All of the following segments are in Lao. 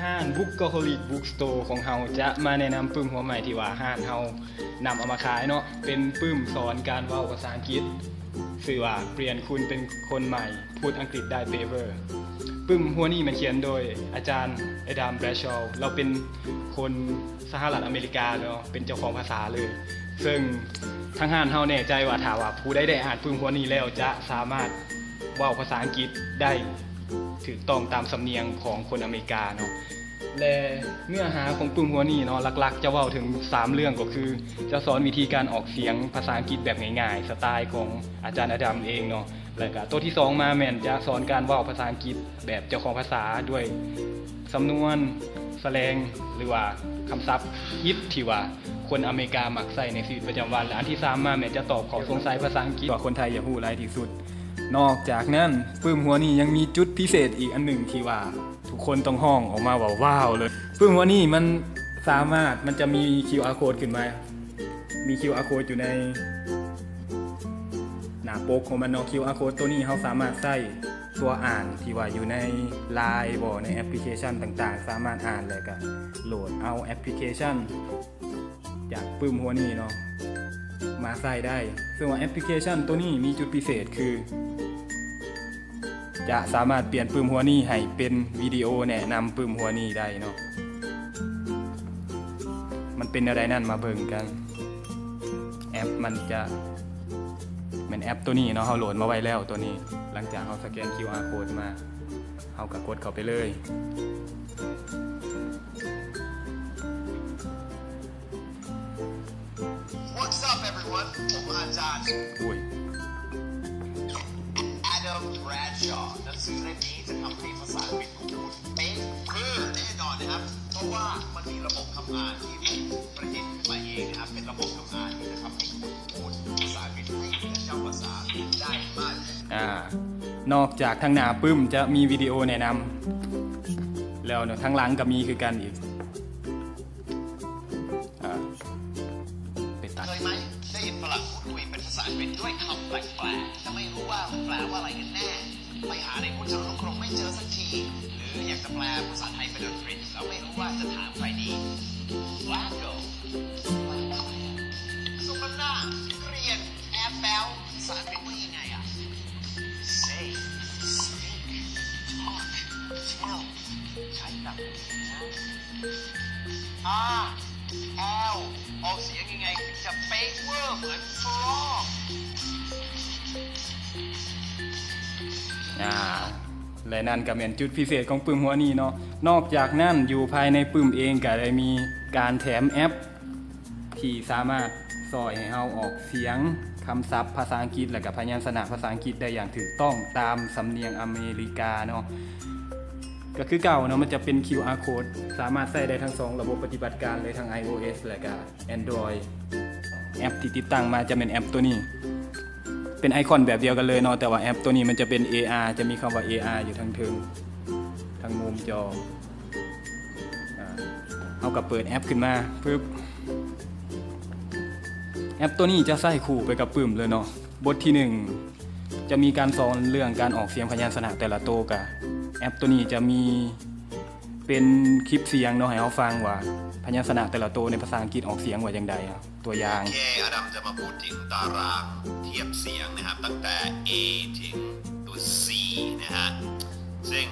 ຮ້ານ Bookaholic Bookstore ຂອງເຮົາຈະມາແນະນຳປຶ້ມຫົວໃໝ່ທີ່ວ່າຮ້ານເຮົານຳເອົາມາຂາຍເນາະ, ເປັນປຶ້ມສອນການເວົ້າພາສາອັງກິດ, ຊື່ວ່າ ປ່ຽນຄຸນເປັນຄົນໃໝ່ ພູດອັງກິດໄດ້ເບເວີ. ປຶ້ມຫົວນີ້ແມ່ນຂຽນໂດຍອາຈານ Adam Bradshaw, ລາວເປັນຄົນສະຫະລັດອາເມລິກາເນາະ, ເປັນເຈົ້າຂອງພາສາເລີຍ. ເຊິ່ງທາງຮ້ານເຮົາແນ່ໃຈວ່າ ຖ້າວ່າຜູ້ໃດໄດ້ອ່ານປຶ້ມຫົວນີ້ແລ້ວ ຈະສາມາດເວົ້າພາສາອັງກິດໄດ້ຖືກຕ້ອງຕາມສຳນຽງຂອງຄົນອາເມລິກາເນາະ. ແລະ ເນື້ອຫາຂອງປຶ້ມຫົວນີ້ເນາະ ຫຼັກໆຈະເວົ້າເຖິງສາມເລື່ອງ ກໍຄືຈະສອນວິທີການອອກສຽງພາສາອັງກິດແບບງ່າຍໆ ສະໄຕຂອງອາຈານອາດຳເອງເນາະ, ແລະກະໂຕທີສອງມາແມ່ນຈະສອນການເວົ້າພາສາອັງກິດແບບເຈົ້າຂອງພາສາ ດ້ວຍສຳນວນ, ສະແລງ ຫຼືວ່າຄຳສັບຮິດທີ່ວ່າຄົນອາເມລິກາມັກໃຊ້ໃນຊີວິດປະຈຳວັນ, ແລະ ອັນທີສາມມາແມ່ນຈະຕອບຂໍ້ສົງໄສພາສາອັງກິດທີ່ວ່າຄົນໄທຢາກຮູ້ຫຼາຍທີ່ສຸດ. ນອກຈາກນັ້ນ, ປຶ້ມຫົວນີ້ຍັງມີຈຸດພິເສດອີກອັນໜຶ່ງທີ່ວ່າ ທຸກຄົນຕ້ອງຮ້ອງອອກມາວ່າ ວ້າວ ເລີຍ. ປຶ້ມຫົວນີ້ມັນສາມາດ, ມັນຈະມີຄິວອາໂຄດຂຶ້ນມາ, ມີຄິວອາໂຄດຢູ່ໃນໜ້າປົກຂອງມັນເນາະ. ຄິວອາໂຄດໂຕນີ້ເຮົາສາມາດໃຊ້ຕົວອ່ານທີ່ວ່າຢູ່ໃນ Line ບໍ ໃນແອັບພລິເຄຊັນຕ່າງໆ, ສາມາດອ່ານ ແລ້ວກະໂຫຼດເອົາແອັບພລິເຄຊັນ ຈາກປຶ້ມຫົວນີ້ເນາະ ມາໃຊ້ໄດ້. ເຊິ່ງວ່າແອັບພລິເຄຊັນໂຕນີ້ມີຈຸດພິເສດຄື ຈະສາມາດປ່ຽນປຶ້ມຫົວນີ້ໃຫ້ເປັນວິດີໂອແນະນຳປຶ້ມຫົວນີ້ໄດ້ເນາະ. ມັນເປັນແນວໃດນັ້ນ ມາເບິ່ງກັນ. ແອັບມັນຈະແມ່ນແອັບໂຕນີ້ເນາະ, ເຮົາໂຫຼດມາໄວ້ແລ້ວໂຕນີ້. ຫຼັງຈາກເຮົາສະແກນຄິວອາໂຄດມາ, ເຮົາກະກົດເຂົ້າໄປເລີຍ. What's up everyone ผมอาจารย์ ໂອ້ຍ Adam Bradshaw หนังสือเล่มนี้จะทำให้ภาษาอังกฤษของคุณเป๊ะเวอร์แน่นอนนะครับ เพราะว่ามันมีระบบคำอ่านที่ผมประดิษฐ์ขึ้นมาเองนะครับ เป็นระบบคำอ่านที่จะทำให้คุณพูดภาษาอังกฤษให้เหมือนเจ้าภาษาได้มากขึ้น. ອ່າ ນອກຈາກທາງໜ້າປຶ້ມຈະມີວິດີໂອແນະນຳແລ້ວເນາະ, ທາງຫຼັງກະມີຄືກັນອີກ. ອ່າ ໄປຕັດ. เคยไหม ได้ยินฝรั่งพูดคุยเป็นภาษาอังกฤษด้วยคำแปลกๆ แต่ไม่รู้ว่ามันแปลว่าอะไรกันแน่ ไปหาใน Google ก็คงไม่เจอสักที หรืออยากจะแปลภาษาไทยเป็นอังกฤษ แล้วไม่รู้ว่าจะถามใครดี Flacco สุมนาเกรียน แอบแบว ภาษาอังกฤษว่ายังไงอะ Say, speak, talk, tell ใช้แบบนี้นะ R L ออกเสียงยังไงถึงจะเป๊ะเวอร์เหมือน frog? ອ່າ ແລະ ນັ້ນກໍແມ່ນຈຸດພິເສດຂອງປຶ້ມຫົວນີ້ເນາະ. ນອກຈາກນັ້ນ, ຢູ່ພາຍໃນປຶ້ມເອງກໍໄດ້ມີການແຖມແອັບ ທີ່ສາມາດຊ່ອຍໃຫ້ເຮົາອອກສຽງຄຳສັບພາສາອັງກິດ ແລະ ກະພະຍັນຊະນະພາສາອັງກິດໄດ້ຢ່າງຖືກຕ້ອງຕາມສຳນຽງອາເມລິກາເນາະ. ກະຄືເກົ່າເນາະ, ມັນຈະເປັນຄິວອາໂຄດ, ສາມາດໃຊ້ໄດ້ທັງສອງລະບົບປະຕິບັດການເລີຍ, ທັງ iOS ແລະ ກະ Android. ແອັບທີ່ຕິດຕັ້ງມາຈະແມ່ນແອັບໂຕນີ້, ເປັນໄອຄອນແບບດຽວກັນເລີຍເນາະ, ແຕ່ວ່າແອັບໂຕນີ້ມັນຈະເປັນ AR, ຈະມີຄຳວ່າ AR ຢູ່ທາງເທິງ, ທາງມຸມຈໍ. ອ່າ ເຮົາກໍເປີດແອັບຂຶ້ນມາປຶບ, ແອັບໂຕນີ້ຈະໃຊ້ຄູ່ໄປກັບປຶ້ມເລີຍເນາະ. ບົດທີໜຶ່ງ ຈະມີການສອນເລື່ອງການອອກສຽງພະຍັນຊະນະແຕ່ລະໂຕ, ກະແອັບໂຕນີ້ຈະມີເປັນຄລິບສຽງເນາະ ໃຫ້ເຮົາຟັງວ່າພະຍັນຊະນະແຕ່ລະໂຕໃນພາສາອັງກິດອອກສຽງວ່າຈັ່ງໃດ. ຕົວຢ່າງ โอเค อาดัมจะมาพูดถึงตารางเทียบเสียงนะครับ ตั้งแต่ A ถึงตัว C นะฮะ ซึ่ง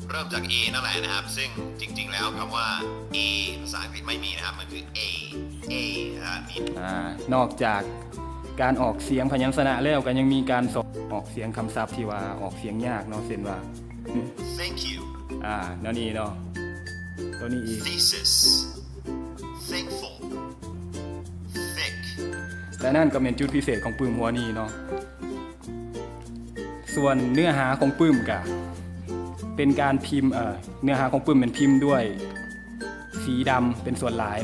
เริ่มจาก A นั่นแหละนะครับ ซึ่งจริงๆ แล้วคำว่า A ภาษาอังกฤษไม่มีนะครับ มันคือ A A นะฮะ ມີ ອ່າ ນອກຈາກການອອກສຽງພະຍັນຊະນະແລ້ວ ກໍຍັງມີການສອນອອກສຽງຄຳສັບທີ່ວ່າອອກສຽງຍາກເນາະ ເຊັ່ນວ່າ thank you ອ່າ ແນວນີ້ເນາະ ໂຕນີ້ອີກ thesis thankful thick ແລະນັ້ນກໍແມ່ນຈຸດພິເສດຂອງປຶ້ມຫົວນີ້ເນາະ. ສ່ວນເນື້ອຫາຂອງປຶ້ມກະເປັນການພິມ ເອີ ເນື້ອຫາຂອງປຶ້ມແມ່ນພິມດ້ວຍສີດຳເປັນສ່ວນຫຼາຍ.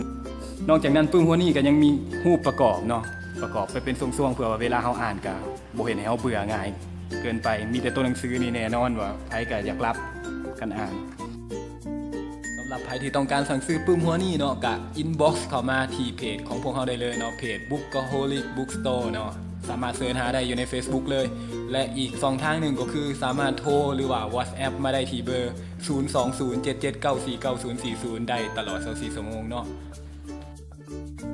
ນອກຈາກນັ້ນ ປຶ້ມຫົວນີ້ກໍຍັງມີຮູບປະກອບເນາະ ປະກອບໄປເປັນຊ່ວງໆ ເພື່ອວ່າເວລາເຮົາອ່ານກະບໍ່ເຮັດໃຫ້ເຮົາເບື່ອງ່າຍເກີນໄປ. ມີແຕ່ໂຕໜັງສືນີ້ແນ່ນອນວ່າໃຜກະຢາກລັບກັນອ່ານ. ສຳລັບໃຜທີ່ຕ້ອງການສັ່ງຊື້ປຶ້ມຫົວນີ້ເນາະ ກະ inbox ເຂົ້າມາທີ່ເພຈຂອງພວກເຮົາໄດ້ເລີຍເນາະ ເພຈ Bookaholic Bookstore ເນາະ. ສາມາດເສີດຫາໄດ້ຢູ່ໃນ Facebook ເລີຍ ແລະ ອີກຊ່ອງທາງໜຶ່ງກໍຄືສາມາດໂທ ຫຼືວ່າ WhatsApp ມາໄດ້ທີ່ເບີ ສູນສອງສູນເຈັດເຈັດເກົ້າສີ່ເກົ້າສູນສີ່ສູນ ໄດ້ຕະຫຼອດຊາວສີ່ຊົ່ວໂມງເນາະ.